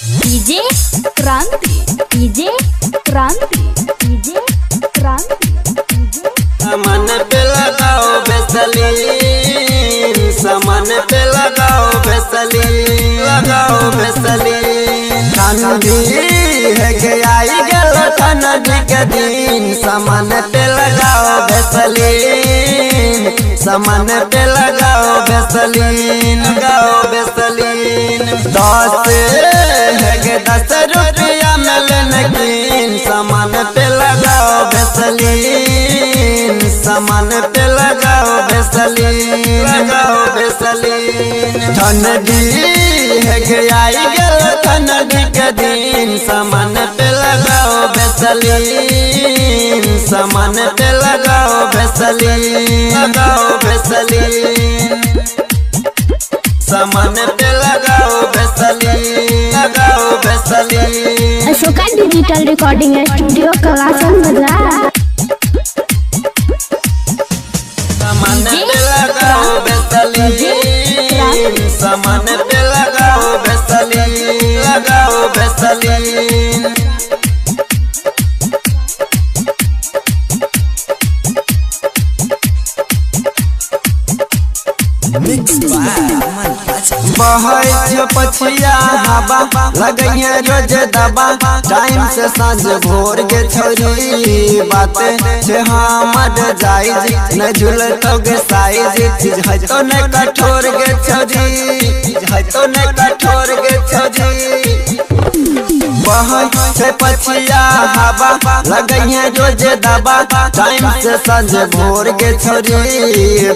DJ Kranti DJ Kranti DJ Kranti DJ. सामान पे लगाओ Vaseline, सामान पे लगाओ वेसलीन, लगाओ वेसलीन। ठंडी है के आई गेल ठंडी के दिन, सामान पे लगाओ वेसलीन, सामान पे लगाओ वेसलीन, लगाओ वेसलीन। 10 है के 10 रुपया में लेने कीन, सामान पे लगाओ वेसलीन, सामान पे लगाओ वेसलीन, लगाओ वेसलीन। ठंडी है के आई गेल ठंडी के दिन, सामान पे लगाओ वेसलीन, सामान पे लगाओ वेसलीन, लगाओ वेसलीन। सामान पे लगाओ वेसलीन, लगाओ Vaseline. Ashoka digital recording studio Kalasan बाजार। सामान पे लगाओ वेसलीन, सामान पे लगाओ वेसलीन, लगाओ वेसलीन। बहै पछिया हवा लगैया रोज दबा, टाइम से साँझ भोर के छोरी बात छे हमर जायज, न झूलतो गे साइज, चीज है तो न कठोर गे छोरी, चीज है तो न कठोर गे छोरी। बहै छे पछिया हवा लगैया रोज दबा, टाइम से साँझ भोर के छोरी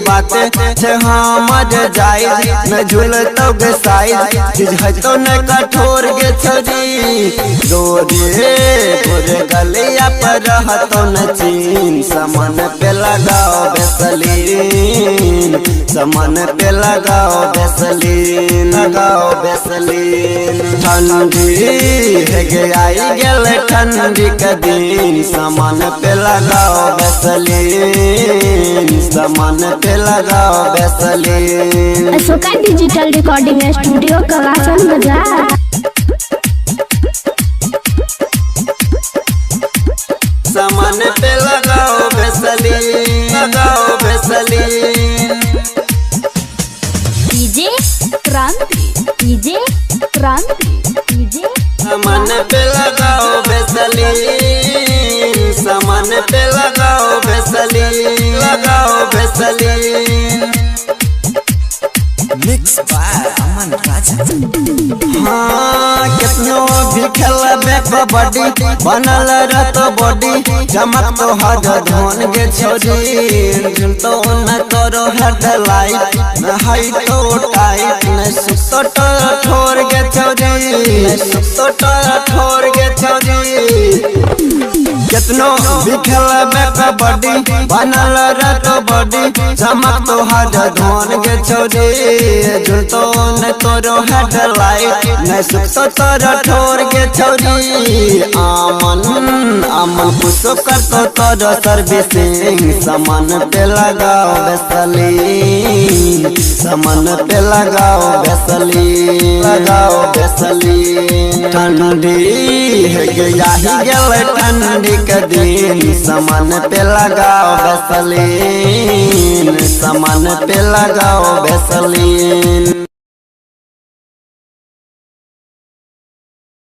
बात छे हमर जायज, न झूलतो गे साइज, चीज है तो न कठोर गे छोरी। गोरे गोरे गलिया पर रहतो न चीन, सामान पे लगाओ वेसलीन, सामान पे लगाओ वेसलीन, लगाओ वेसलीन। ठंडी है गे आई गेल ठंडी के दिन, सामान पे लगाओ वेसलीन, सामान पे लगाओ Vaseline. Ashoka digital recording studio Kalasan बाजार। सामान पे लगाओ वेसलीन, लगाओ Vaseline. DJ Kranti DJ Kranti DJ. सामान पे लगाओ वेसलीन, सामान पे लगाओ वेसलीन, लगाओ Vaseline. Mix by Aman Raja. हाँ कितनो भी खेलबे कबड्डी, बनल रहतो बॉडी, चमक तो हर धोन गे छोरी, झुलतो न तोरो हेडलाइट, न हाई तो टाइट, न सुतो तो ठोर गे छोरी, न सुतो तो ठोर गे छोरी। कितनो भी खेलबे कबड्डी, बनल रहतो बॉडी, चमक तो हर धोन गे छोरी, झुलतो न तोरो हेडलाइट, न सुतो तोरो ठोर गे छोरी। आमन आमन कुछो करतो तोरो सर्विसिंग, सामान पे लगाओ वेसलीन, सामान पे लगाओ वेसलीन, लगाओ वेसलीन। ठंडी है गे आही गेल ठंडी के दिन, सामान पे लगाओ वेसलीन, सामान पे लगाओ वेसलीन।